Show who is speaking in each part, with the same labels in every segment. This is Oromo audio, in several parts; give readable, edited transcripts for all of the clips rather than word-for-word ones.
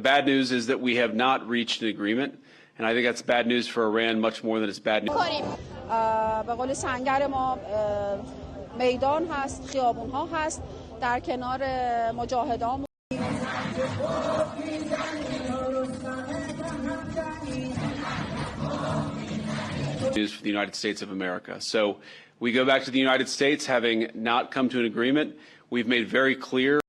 Speaker 1: bad news is that we have not reached an agreement, and I think that's bad news for Iran much more than it's bad news.
Speaker 2: کنیم به قول سنگر ما میدان هست، خیابون ها هست، در کنار مجاهدان.
Speaker 1: News for the United States of America. So we go back to the United States having not come to an agreement. We've made very clear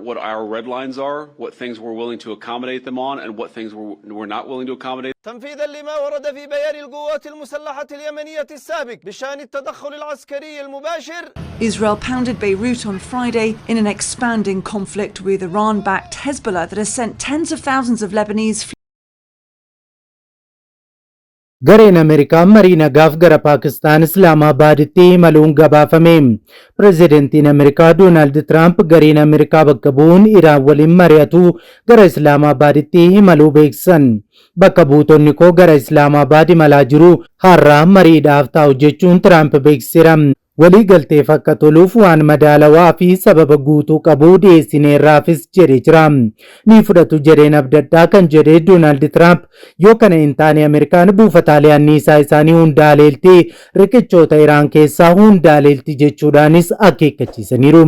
Speaker 1: what our red lines are, what things we're willing to accommodate them on, and what things we're not willing to accommodate
Speaker 3: تنفيذا لما ورد في بيان القوات المسلحة اليمنية السابق بشأن التدخل العسكري المباشر.
Speaker 4: Israel pounded Beirut on Friday in an expanding conflict with Iran backed Hezbollah that has sent tens of thousands of Lebanese
Speaker 5: Gareen Ameerikaa marii nagaaf gara Paakistaan Islaamaabaaditti imaluun gabaafame. Pireezidantiin Ameerikaa Doonaald Tiraamp gareen Ameerikaa bakka bu'uun Iraan waliin mari'atu gara Islaamaabaaditti imaluu beeksisan. "Bakka buutonni koo gara Islaamaabaad imalaa jiru, har'a mariidhaaf taa'u" jechuun Tiraamp beeksiseera. "Walii galteef akka toluuf waan madaalawaa fi sababa guutuu qabu dhiyeessineerraafis" jedhee jira. "Ni fudhatu jedheen abdadhaa" kan jedhee Doonaald Tiraamp, yoo kana hin taane Ameerikaan buufataalee anniisaa isaanii hunda haleelti, riqichoota Iraan keessaa hunda haleelti jechuudhaanis akeekkachiisaniiru.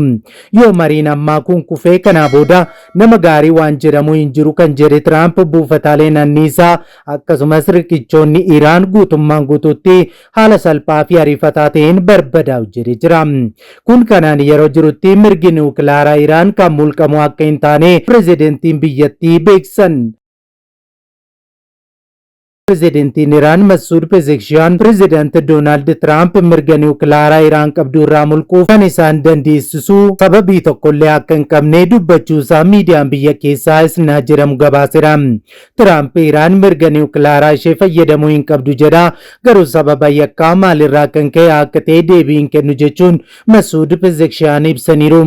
Speaker 5: Yoo mariin ammaa kun kufee kanaa booda nama gaarii waan jedhamu hin jiru kan jedhe Tiraamp, buufataaleen anniisaa akkasumas riqichoonni Iraan guutummaan guutuutti haala salphaa fi ariifataa ta'een barbadaa'u jedhee jira. Kun kanaan yeroo jirutti mirgi niwukilaaraa Iraan kan mulqamu akka hin taane pirezidentiin biyyattii beeksisan. Pirezidentiin Iraan Masuud Pezeshkiyan pirezidaanti Doonaald Tiraamp mirga niwukilaaraa Iraan qabdu irraa mulquuf kan isaan dandeessisu sababii tokkollee akka hin qabne dubbachuu isaa miidiyaan biyya keessaa Isnaa jedhamu gabaaseera. Tiraamp Iraan mirga niwukilaaraa ishee fayyadamuu hin qabdu jedha, garuu sababa yakkaa maalirraa kan ka'e akka ta'e deebii hin kennu jechuun Masuud Pezeshkiyan ibsaniiru.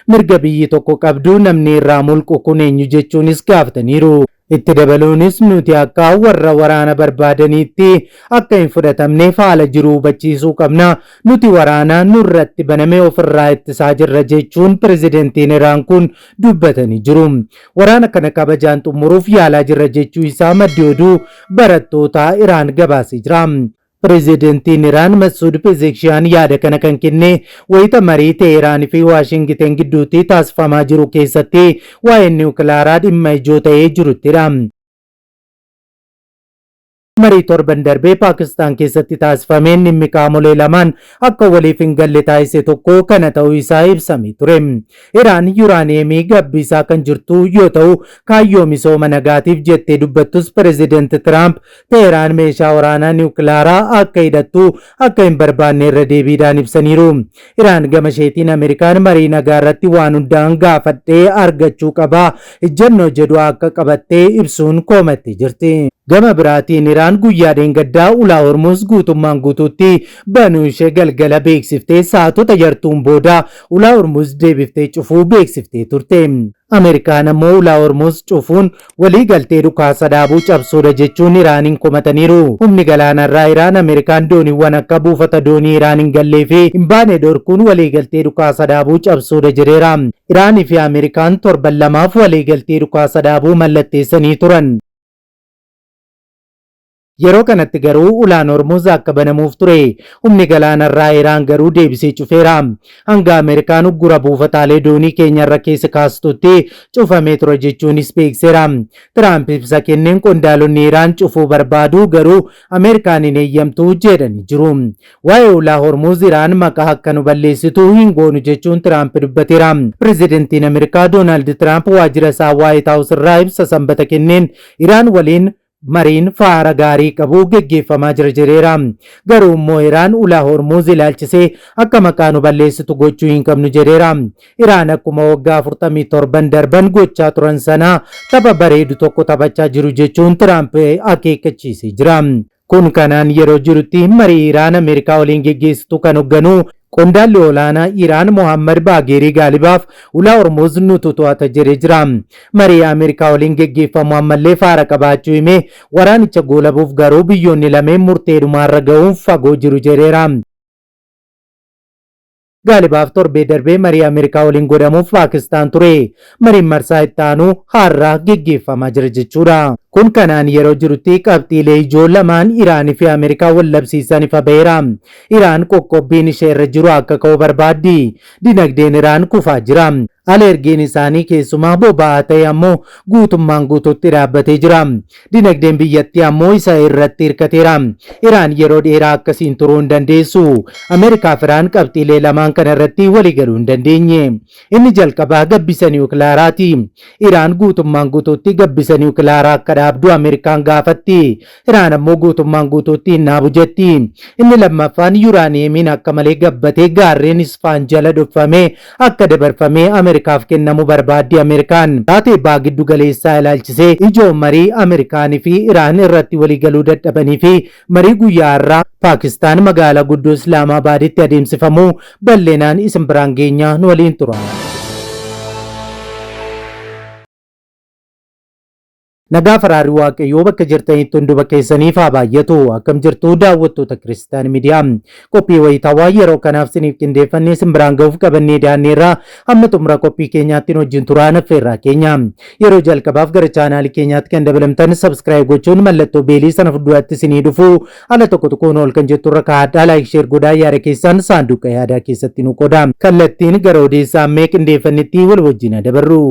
Speaker 5: Mirga biyyi tokko qabdu namni irraa mulqu kun eenyu jechuunis gaafataniiru. Itti dabaluunis, nuti akka warra waraana barbaadaniitti akka hin fudhatamneef haala jiru hubachiisuu qabna. Nuti waraana nurratti baname ofirraa ittisaa jirra jechuun pirezidentiin Iraan kun dubbatanii jiru. Waraana kana kabajaan xumuruuf yaalaa jirra jechuu isaa maddi oduu barattoota Iraan gabaasee jira. Pireezidantiin Iraan Masuud Pezeshkiyan yaada kana kan kenne wayita marii Teheraan fi Waashingiten gidduutti taasifamaa jiru keessatti waa'een niwukilaaraa dhimma ijoo ta'ee jiruttidha. Marii torban darbee Paakistaan keessatti taasifameen dhimmi qaamolee lamaan akka waliif hin galle taasise tokko kana ta'uu isaa ibsamee ture. Iraan yuuraaniyeemii gabbisaa kan jirtu yoo ta'u, kaayyoo misooma nagaatiif jettee dubbattus, pireezidanti Tiraamp Teheraan meeshaa waraanaa niwukilaaraa akka hidhattu akka hin barbaanne irra deebiidhaan ibsaniiru. Iraan gama isheetiin Ameerikaan marii nagaa irratti waan hundaan gaafadhee argachuu qaba ejjennoo jedhu akka qabattee ibsuun komattee jirti. Gama biraatiin Iraan guyyaa dheengaddaa ulaa Hormuz guutummaan guutuutti banuu ishee galgala beeksiftee sa'aatota yartuun booda ulaa Hormuz deebiftee cufuu beeksiftee turte. Ameerikaan ammoo ulaa Hormuz cufuun walii galtee dhukaasa dhaabuu cabsuudha jechuun Iraaniin komataniiru. Humni galaanarraa Iraan Ameerikaan dooniiwwan akka buufata doonii Iraan hin gallee fi hin baane dhorkuun walii galtee dhukaasa dhaabuu cabsuudha jedheera. Iraanii fi Ameerikaan torban 2f walii galtee dhukaasa dhaabuu mallatteessanii turan. Yeroo kanatti garuu ulaan Hormuz akka banamuuf ture. Humni galaanarraa Iraan garuu deebisee cufeera. Hanga Ameerikaan uggura buufataalee doonii keenyarra keessa kaastutti cufamee ture jechuunis beeksiseera. Tiraamp ibsa kenneen qondaalonni Iraan cufuu barbaadu, garuu Ameerikaan hin eeyyamtu jedhanii jiru. Waa'ee ulaa Hormuz Iraan maqaa akka nu balleessitu hin goonu jechuun Tiraamp dubbateera. Pireezidantiin Ameerikaa Doonaald Tiraamp waajjira isaa Waayit Haawus irraa ibsa Sanbata kenneen Iraan waliin mariin faara gaarii qabu geggeeffamaa jira jedheera. Garuu immoo Iraan ulaa Hormuz ilaalchisee akka maqaa nu balleessitu gochuu hin qabnu jedheera. Iraan akkuma waggaa 47 darban gochaa turan sana tapha bareedu tokko taphachaa jiru jechuun Tiraamp akeekkachiisee jira. Kun kanaan yeroo jirutti marii Iraan Ameerikaa waliin geggeessitu kan hoogganu Qondaalli olaanaa Iraan Mohammad Baageerii Gaalibaaf ulaa Hormuz nutu to'ata jedhee jira. Marii Ameerikaa waliin geggeeffamu ammallee faara qabaachuu himee waraanicha goolabuuf garuu biyyoonni lameen murtee dhumaarra ga'uun fagoo jiru jedheera. Gaalibaaf torbee darbee marii Ameerikaa waliin godhamuuf Paakistaan ture. Mariin marsaa itti aanu har'a geggeeffamaa jira jechuudha. Kun kanaan yeroo jirutti qabxiilee ijoo lamaan Iraanii fi Ameerikaa wal dhabsiisan ifa ba'eera. Iraan qoqqobbiin ishee irra jiru akka ka'u barbaaddi. Dinagdeen Iraan kufaa jira. Al-ergiin isaanii keessumaa boba'aa ta'e ammoo guutummaan guutuutti dhaabbatee jira. Dinagdeen biyyattii ammoo isa irratti hirkateera. Iraan yeroo dheeraa akkasiin turuu hin dandeessu. Ameerikaa fi Iraan qabxiilee lamaan kana irratti waliigaluu hin dandeenye. Inni jalqabaa gabbisa niwukilaaraati. Iraan guutummaan guutuutti gabbisa niwukilaaraa akka dhaabdu Ameerikaan gaafatti. Iraan ammoo guutummaan guutuutti hin dhaabu jetti. Inni lammaffaan yuraaniyeemiin akka malee gabbatee gaarreen Isfaan jala dhokfamee akka dabarfamee Ameerikaaf kennamu barbaaddi Ameerikaan. Taatee baha giddu galeessaa ilaalchisee ijoo marii Ameerikaanii fi Iraan irratti waliigaluu dadhabanii fi marii guyyaa har'aa Paakistaan magaalaa guddoo Islaamaabaaditti adeemsifamu bal'inaan isin biraan geenya nu waliin tura. Nagaa faraarri Waaqayyoo bakka jirtanitti hunduma keessaniif haa baay'atu. Akkam jirtu daawwattoota Kiristaan Miidiyaa. Qophii wayitaawaa yeroo kanaaf siniif qindeeffannee isin biraan ga'uuf qabannee dhiyaanneerra. Hamma xumura qophii keenyaatti nu wajjin turaa affeerraa keenya. Yeroo jalqabaaf gara chaanaalii keenyaatti kan dabalamtan subscribe gochuun mallattoo beelii sana fuulduratti isinii dhufu ala tokko tokkoon ol kan jettu irra kaa'adhaa like share godhaa yaada keessan saanduqa yaadaa keessatti nu qodaa. Kallattiin gara odeessaa ammee qindeeffannetti wal wajjin dabarru.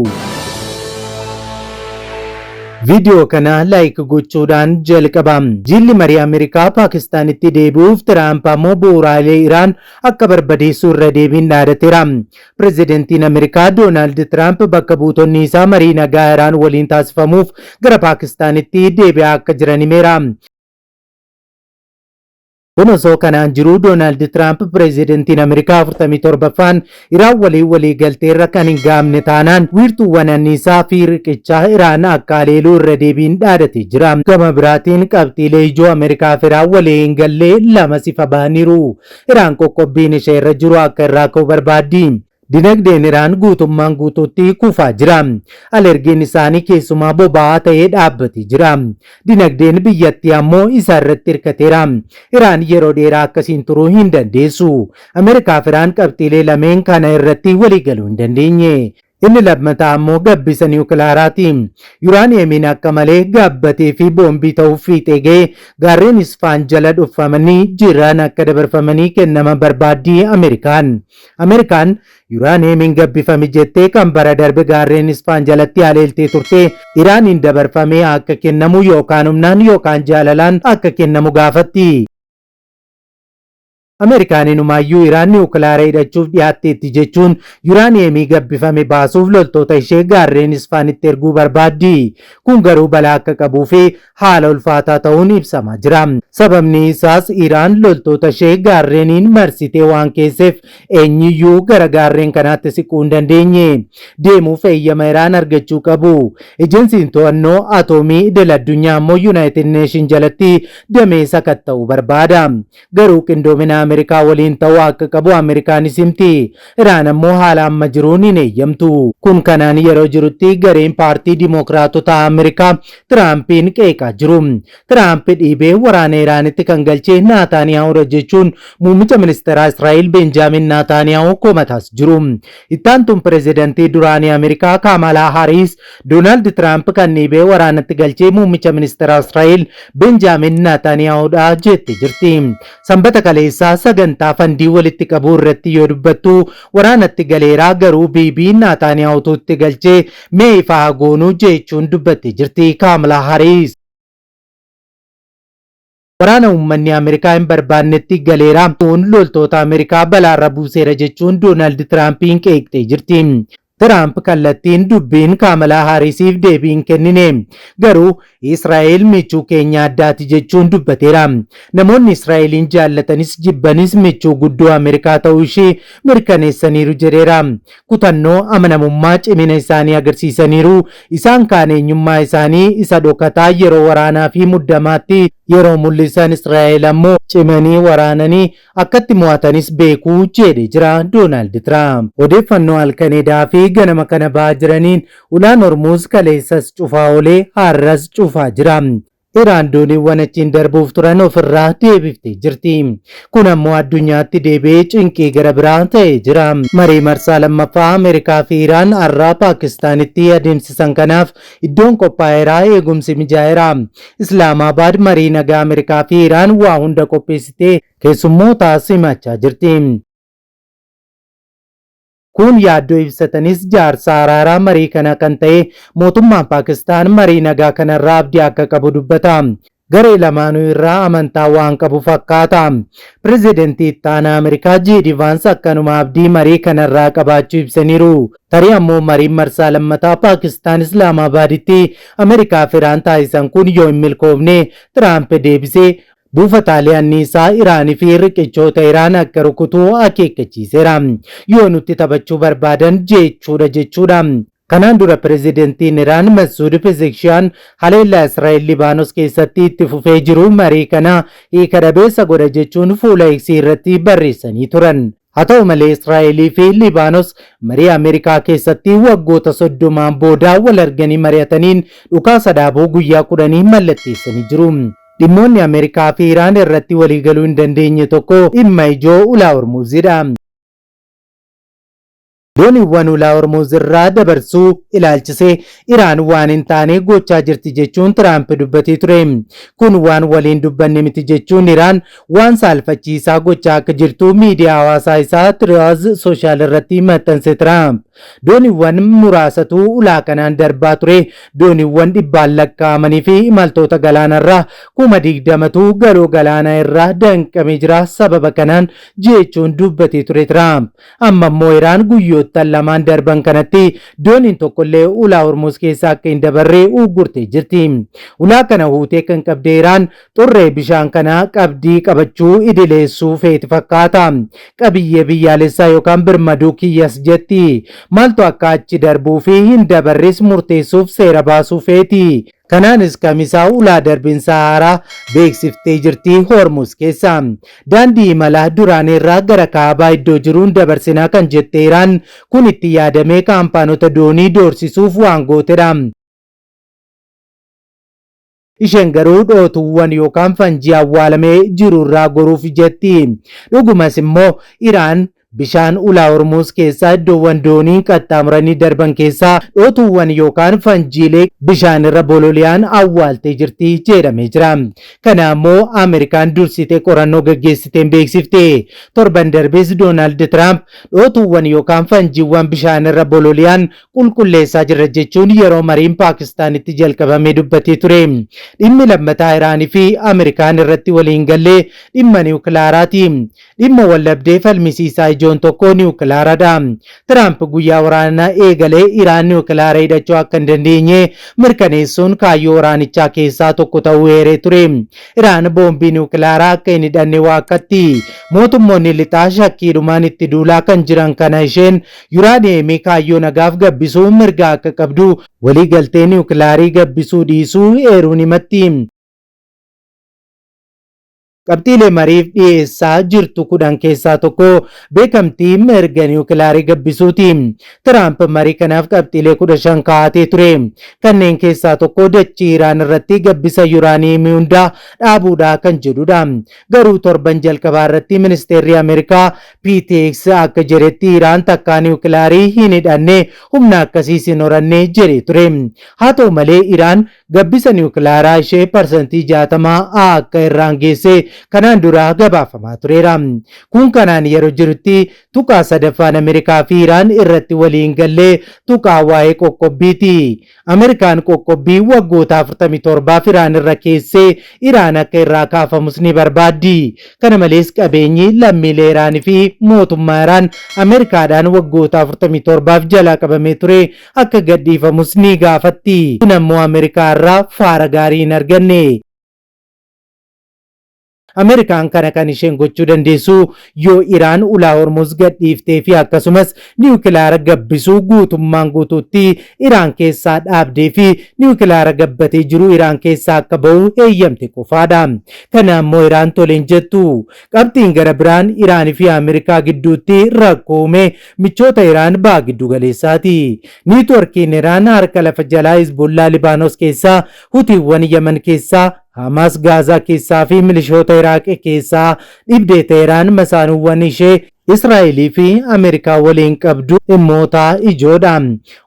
Speaker 5: Viidiyoo kana like gochuudhaan jalqaba. Jilli marii Ameerikaa Paakistaanitti deebi'uuf Tiraamp ammoo bu'uuraalee Iraan akka barbadeessu irra deebiin dhaadateera. Pirezidantiin Ameerikaa Doonaald Tiraamp bakka buutonni isaa marii nagaa Iraan waliin taasifamuuf gara Paakistaanitti deebi'aa akka jiran himeera. Kun osoo kanaan jiruu Doonaald Tiraamp pirezidantiin Ameerikaa 47ffaan Iraan waliin walii galteerra kan hin gahamne taanaan wiirtuuwwan anniisaa fi riqichaa Iraan akka haleeluu irra deebiin dhaadatee jira. Gama biraatiin qabxiilee ijoo Ameerikaa fi Iraan walii hin galle lama ifa bahaniiru. Iraan qoqqobbiin ishee irra jiru akka irraa ka'u barbaaddi. Dinagdeen Iraan guutummaan guutuutti kufaa jira. Al-ergiin isaanii keessumaa boba'aa ta'ee dhaabbatee jira. Dinagdeen biyyattii ammoo isa irratti hirkateera. Iraan yeroo dheeraa akkasiin turuu hin dandeessu. Ameerikaa fi Iraan qabxiilee lameen kana irratti waliigaluu hin dandeenye. Inni lammataa ammoo gabbisa niwukilaaraati. Yuraaniyeemiin akka malee gabbatee fi boombii ta'uuf fiixee ga'e gaarreen Isfaan jala dhokfamanii jiran akka dabarfamanii kennaman barbaaddi Ameerikaan. Ameerikaan yuraaniyeemiin gabbifame jettee kan bara darbe gaarreen Isfaan jalatti haleeltee turte Iraaniin dabarfamee akka kennamu yookaan humnaan yookaan jaalalaan akka kennamu gaafatti. Ameerikaan inumaayyuu Iraan niwukilaara hidhachuuf dhiyaatteetti jechuun yuraaniyeemii gabbifame baasuuf loltoota ishee gaarreen Isfaanitti erguu barbaaddi. Kun garuu balaa akka qabuu fi haala ulfaataa ta'uun ibsamaa jira. Sababni isaas Iraan loltoota ishee gaarreeniin marsitee waan keesseef eenyuyyuu gara gaarreen kanaatti siquu hin dandeenye. Deemuuf eeyyama Iraan argachuu qabu. Ejensiin to'annoo atoomii idil addunyaa ammoo United Nation jalatti damee sakatta'uu barbaada. Garuu qindoomina Ameerikaa waliin ta'uu akka qabu Ameerikaanis himti. Iraan ammoo haala amma jiruun hin eeyyamtu. Kun kanaan yeroo jirutti gareen paartii Dimookiraatota Ameerikaa Tiraampiin qeeqaa jiru. Tiraamp dhiibee waraana Iraanitti kan galche Naataaniyaahudha jechuun muummicha ministeeraa Israa'el Benjaamin Naataaniyaahuu komataas jiru. Ittaantuun pirezidantii duraanii Ameerikaa Kaamalaa Hariis Doonaald Tiraamp kan dhiibee waraanatti galchee muummicha ministeeraa Israa'el Benjaamin Naataaniyaahudha jettee jirti. Sanbata kaleessaa sagantaa fandii walitti qabuu irratti yoo dubbattu waraanatti galeeraa garuu Biibii Naataaniyahuutu itti galchee mee ifa haa goonuu jechuun dubbattee jirti Kaamalaa Hariis. Waraana uummanni Ameerikaa hin barbaannetti galeera. Kun loltoota Ameerikaa balaarra buuseera jechuun Doonaald Tiraampiin qeeqxee jirti. Tiraamp kallattiin dubbiin Kaamalaa Haarisiif deebii hin kennine. Garuu Israa'el michuu keenya addaati jechuun dubbateera. Namoonni Israa'eliin jaallatanis jibbanis michuu guddoo Ameerikaa ta'uu ishee mirkaneessaniiru jedheera. Kutannoo amanamummaa cimina isaanii agarsiisaniiru. Isaan kaan eenyummaa isaanii isa dhokataa yeroo waraanaa fi muddamaatti Yeroo mul'isan Israa'el ammoo cimanii waraananii akkatti mo'atanis beekuu jedhe jira Doonaald Tiraamp. Odeeffannoo halkan edaa fi ganama kana ba'aa jiraniin ulaan Hormuuz kaleessas cufaa oolee har'as cufaa jira. Iraan dooniiwwan achiin darbuuf turan ofirraa deebiftee jirti. Kun ammoo addunyaatti deebi'ee cinqii gara biraa ta'ee jira. Marii marsaa lammaffaa Ameerikaa fi Iraan har'aa Paakistaanitti adeemsisan kanaaf iddoon qophaa'eera, eegumsi mijaa'eera. Islaamabaad marii nagaa Ameerikaa fi Iraan waa hunda qopheessitee keessummoota simachaa jirti. Kun yaaddoo ibsatanis jaarsa araaraa marii kana kan ta'e mootummaan Paakistaan marii nagaa kanarraa abdii akka qabu dubbata. Garee lamaanuu irraa amantaa waan qabu fakkaata. Pireezidantii itti aanaa Ameerikaa J.D. Vance akkanuma abdii marii kanarraa qabaachuu ibsaniiru. Tarii ammoo mariin marsaa lammataa Paakistaan Islaamabaaditti Ameerikaa fi Iraan taasisan kun yoo hin milkoofne, Tiraamp deebisee buufataalee anniisaa Iraanii fi riqichoota Iraan akka rukutu akeekkachiiseera. Yoo nutti taphachuu barbaadan jechuudha jechuudha. Kanaan dura pireezidantiin Iraan Masuud Pezeshkian haleellaa Israa'el Libaanos keessatti itti fufee jiru marii kana hiika dhabeessa godha jechuun fuula X irratti barreessanii turan. Haa ta'u malee, Israa'elii fi Libaanos marii Ameerikaa keessatti waggoota 30n booda wal arganii mari'ataniin dhukaasa dhaabuu guyyaa 10 mallatteessanii jiru. Dhimmoonni Ameerikaa fi Iraan irratti waliigaluu hin dandeenye tokko dhimma ijoo ulaa Hormuuzidha. Dooniiwwan ulaa Hormuuz irraa dabarsuu ilaalchisee Iraan waan hin taane gochaa jirti jechuun Tiraamp dubbatee ture. Kun waan waliin dubbanne miti jechuun Iraan waan saalfachiisaa gochaa akka jirtu miidiyaa hawaasaa isaa Truth Social irratti maxxanse Tiraamp. Dooniiwwan muraasatu ulaa kanaan darbaa ture. Dooniiwwan dhibbaan lakkaa'amanii fi imaltoota galaanarraa 20,000tu galoo galaanaa irraa danqamee jira sababa kanaan jechuun dubbatee ture Tiraamp. Amma immoo Iraan guyyoottan lamaan darban kanatti dooniin tokkollee ulaa Hormuuz keessa akka hin dabarre uggurtee jirti. Ulaa kana huutee kan qabde Iraan xurree bishaan kanaa qabdii qabachuu idileessuu feeti fakkaata. Qabiyyee biyyaalessaa yookaan birmaduu kiyyas jetti. Maaltu akka achi darbuu fi hin dabarres murteessuuf seera baasuu feeti. Kanaanis kamisaa ulaa darbinsa haaraa beeksiftee jirti Hormuz keessa. Daandii imalaa duraanii irraa gara kaabaa iddoo jiruun dabarsinaa kan jette Iraan, kun itti yaadamee kaampaanota doonii doorsisuuf waan gootedha. Isheen garuu dhootuuwwan yookaan fanjii awwaalamee jirurraa goruuf jetti. Dhugumas immoo Iraan bishaan ulaa Hormuuz keessaa iddoowwan dooniin qaxxaamuranii darban keessaa dhootuuwwan yookaan fanjiilee bishaan irra bololi'an awwaaltee jirti jedhamee jira. Kana ammoo Ameerikaan dursitee qorannoo gaggeessiteen beeksifte. Torban darbees Doonaald Tiraamp dhootuuwwan yookaan fanjiiwwan bishaan irra bololi'an qulqulleessaa jirra jechuun yeroo mariin Paakistaanitti jalqabamee dubbatee ture. Dhimmi lammataa Iraanii fi Ameerikaan irratti waliin gallee dhimma niwukilaaraati. Dhimma waldhabdee falmisiisaa ijoon tokko niwukilaaradha. Tiraamp guyyaa waraana eegalee Iraan niwukilaara hidhachuu akka hin dandeenye mirkaneessuun kaayyoo waraanichaa keessaa tokko ta'uu eeree ture. Iraan boombii niwukilaaraa akka hin hidhanne waakkatti. Mootummoonni lixaa shakkiidhumaan itti duulaa kan jiran kana isheen yuraaniyeemii kaayyoo nagaaf gabbisuu mirga akka qabdu waliigaltee niwukilaarii gabbisuu dhiisuu eeruun himatti. Qabxiilee mariif dhiyeessaa jirtu 10 keessaa tokko beekamtii mirga niwukilaarii gabbisuuti. Tiraamp marii kanaaf qabxiilee 15 kaa'atee ture. Kanneen keessaa tokko dachii Iraan irratti gabbisa yuraaniyeemii hundaa dhaabuudha kan jedhudha. Garuu torban jalqabaa irratti ministeerri Ameerikaa PTX akka jedhetti Iraan takkaa niwukilaarii hin hidhanne, humna akkasiis hin horanne jedhee ture. Haa ta'u malee, Iraan gabbisa niwukilaaraa ishee 60% akka irraan geesse kanaan dura gabaafamaa tureera. Kun kanaan yeroo jirutti tuqaa sadaffaan Ameerikaa fi Iraan irratti waliin gallee tuqaa waa'ee qoqqobbiiti. Ameerikaan qoqqobbii waggoota 47f Iraan irra keessee Iraan akka irraa kaafamus ni barbaaddi. Kana malees, qabeenyi lammiilee Iraanii fi mootummaa Iraan Ameerikaadhaan waggoota 47f jalaa qabamee ture akka gadhiifamus ni gaafatti. Kun ammoo Ameerikaa irraa faara gaarii hin arganne. Ameerikaan kana kan isheen gochuu dandeessu yoo Iraan ulaa Hormuz gadhiiftee fi akkasumas niwukilaara gabbisuu guutummaan guutuutti Iraan keessaa dhaabdee fi niwukilaara gabbatee jiru Iraan keessaa akka bahu heeyyamte qofaadha. Kana ammoo Iraan tole hin jettu. Qabxiin gara biraan Iraan fi Ameerikaa gidduutti rakkoo uume michoota Iraan baha giddu galeessaati. Niitworkiin Iraan harka lafa jalaa Hizbollaa Libaanos keessaa, Hutiiwwan Yaman keessaa, Hamaas Gaazaa keessaa fi milishoota Iraaq keessaa dhibdee Teheraan masaanuuwwan ishee Israa'elii fi Ameerikaa waliin qabdu dhimmoota ijoodha.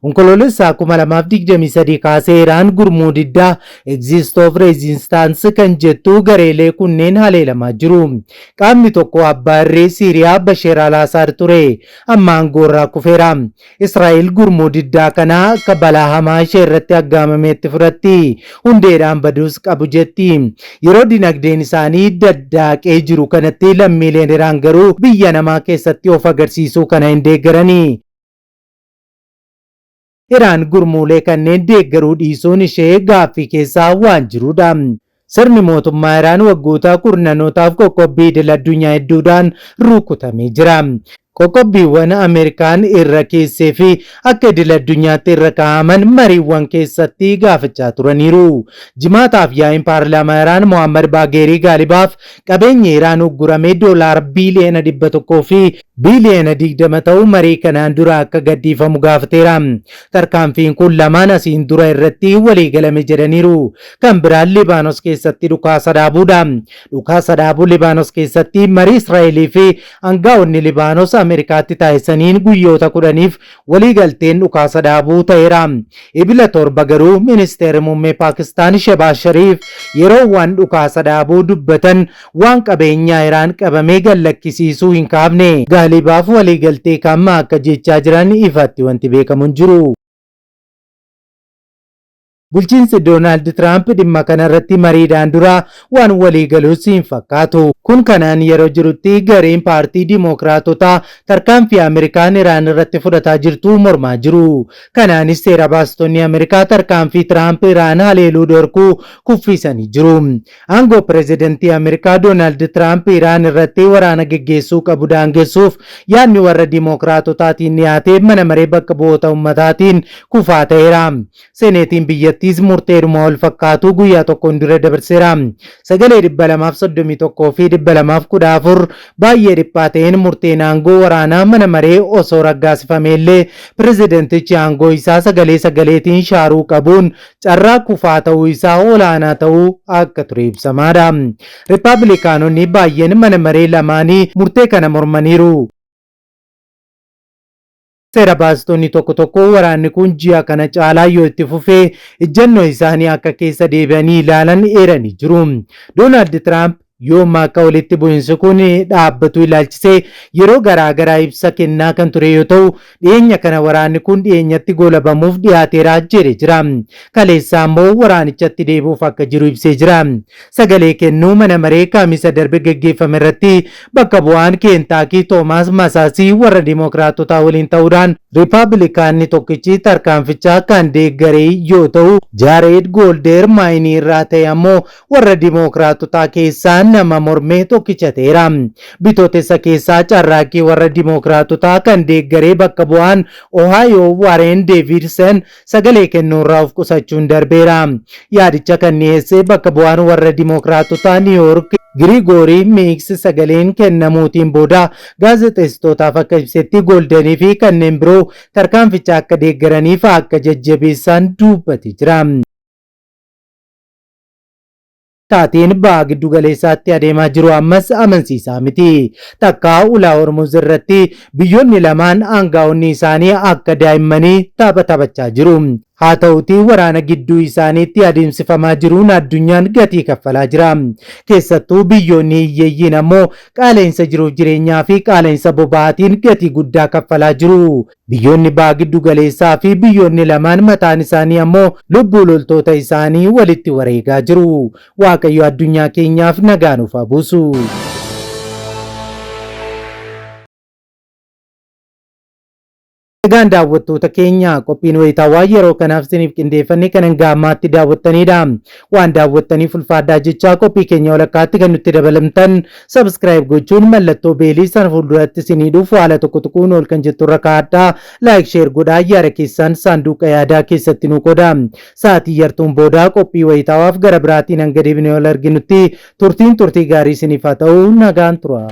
Speaker 5: Onkoloolessa 2023 kaasee Iraan gurmuu diddaa Exist of Resistance kan jettu gareelee kunneen haleelamaa jiru. Qaamni tokko abbaa irree Siiriyaa Basheer al-Asaad ture. Amma aangoorraa kufeera. Israa'el gurmuu diddaa kanaa akka balaa hamaa ishee irratti aggaamameetti fudhatti. Hundeedhaan baduus qabu jetti. Yeroo dinagdeen isaanii daddaaqee jiru kanatti lammiileen Iraan garuu biyya namaa keessatti of agarsiisuu kana hin deeggarani. Iraan gurmuulee kanneen deeggaruu dhiisuun ishee gaaffii keessaa waan jirudha. Sirni mootummaa Iraan waggoota kurnanootaaf qoqqobbii idil-addunyaa hedduudhaan rukutamee jira. Qoqqobbiiwwan Ameerikaan irra keessee fi akka idil-addunyaatti irra kaa'aman mariiwwan keessatti gaafachaa turaniiru. Jimaataaf yaa'iin paarlaamaa Iraan Mohaammad Baageerii Gaalibaaf qabeenyi Iraan uggurame doolaara biiliyoona 100 fi biiliyoona 20 ta'u marii kanaan dura akka gadhiifamu gaafateera. Tarkaanfiin kun lamaan asiin dura irratti waliigalame jedhaniiru. Kan biraan Libaanos keessatti dhukaasa dhaabuudha. Dhukaasa dhaabuu Libaanos keessatti marii Israa'elii fi angaa'onni Libaanos Ameerikaatti taasisaniin guyyoota 10f waliigalteen dhukaasa dhaabuu ta'eera. Ebila 7 garuu Ministeerri Muummee Paakistaan Shebaaz Shariif yeroo waan dhukaasa dhaabuu dubbatan waan qabeenyaa Iraan qabamee gad lakkisiisuu hin kaafne. Gaalibaaf waliigaltee kam akka jechaa jiran ifatti wanti beekamu hin jiru. Bulchiinsi Doonaald Tiraamp dhimma kanarratti mariidhaan dura waan waliigalus hin fakkaatu. Kun kanaan yeroo jirutti gareen paartii Dimookiraatotaa tarkaanfii Ameerikaan Iraan irratti fudhataa jirtu mormaa jiru. Kanaanis seera baastonni Ameerikaa tarkaanfii Tiraamp Iraan haleeluu dhorkuu kuffisanii jiru. Aangoo pirezidantii Ameerikaa Doonaald Tiraamp Iraan irratti waraana geggeessuu qabu daangessuuf yaadni warra Dimookiraatotaatiin dhiyaate mana maree bakka bu'oota ummataatiin kufaa ta'eera. Seneetiin biyyattiis murteedhuma wal fakkaatu guyyaa tokkoon dura dabarseera. Sagalee 231 fi 214 baay'ee dhiphaa ta'een murteen aangoo waraanaa mana maree osoo raggaasifameellee pirezidantichi aangoo isaa sagalee sagaleetiin shaaruu qabuun carraa kufaa ta'uu isaa olaanaa ta'uu akka ture ibsamaadha. Rippaablikaanonni baay'een mana maree lamaanii murtee kana mormaniiru. Seera baastonni tokko tokko waraanni kun ji'a kana caalaa yoo itti fufe ejjennoo isaanii akka keessa deebi'anii ilaalan eeranii jiru. Doonaald Tiraamp yoom akka walitti bu'insi kun dhaabbatu ilaalchisee yeroo garaa garaa ibsa kennaa kan ture yoo ta'u, dhiyeenya kana waraanni kun dhiyeenyatti goolabamuuf dhiyaateera jedhe jira. Kaleessa ammoo waraanichatti deebi'uuf akka jiru ibsee jira. Sagalee kennuu mana maree Kamisa darbe gaggeeffame irratti bakka bu'aan Keentaakii Toomaas Masaasii warra Dimookiraatotaa waliin ta'uudhaan Rippabilikaanni tokkichi tarkaanficha kan deeggare yoo ta'u, Jaareed Gooldeer Maayinii irraa ta'e ammoo warra Dimookiraatotaa keessaa nama morme tokkicha ta'eera. Bitootessa keessaa carraaqqii warra Dimookiraatotaa kan deeggaree bakka bu'aan Ohaayoo Waareen Deevidsen sagalee kennuurraa of qusachuun darbeera. Yaadicha kan dhiyeesse bakka bu'aan warra Dimookiraatotaa Niiwoork Giriigoorii Miiks sagaleen kennamuutiin booda gaazexeessitootaaf akka ibsetti Gooldenii fi kanneen biroo tarkaanficha akka deeggaraniif akka jajjabeessan dubbate jira. Taateen baha giddu galeessaatti adeemaa jiru ammas amansiisaa miti. Takkaa ulaa Hormuz irratti biyyoonni lamaan aangaa'onni isaanii akka daa'immanii tapha taphachaa jiru. Haa ta'uutii waraana gidduu isaaniitti adeemsifamaa jiruun addunyaan gatii kaffalaa jira. Keessattuu biyyoonni hiyyeeyyiin ammoo qaala'insa jiruuf jireenyaa fi qaala'insa boba'aatiin gatii guddaa kaffalaa jiru. Biyyoonni Baha Giddu Galeessaa fi biyyoonni lamaan mataan isaanii ammoo lubbuu loltoota isaanii walitti wareegaa jiru. Waaqayyo addunyaa keenyaaf nagaa nuuf haa buusu. Egaan daawwattoota keenya, qophiin wayitaawaa yeroo kanaaf isiniif qindeeffanne kan hanga ammaatti daawwattanidha. Waan daawwattaniif ulfaadhaa jechaa, qophii keenya walakkaatti kan nutti dabalamtan subscribe gochuun mallattoo bell sana fuulduratti isinii dhufu haala tokko tuquun ol kan jettu irra kaa'adhaa. Like, share godhaa, yaada keessan saanduqa yaadaa keessatti nu qodaa. Sa'aatii yartuun boodaa qophii wayitaawaaf gara biraatiin hanga deebinee wal arginutti turtiin turtii gaarii isiniif haa ta'u, nagaan tura.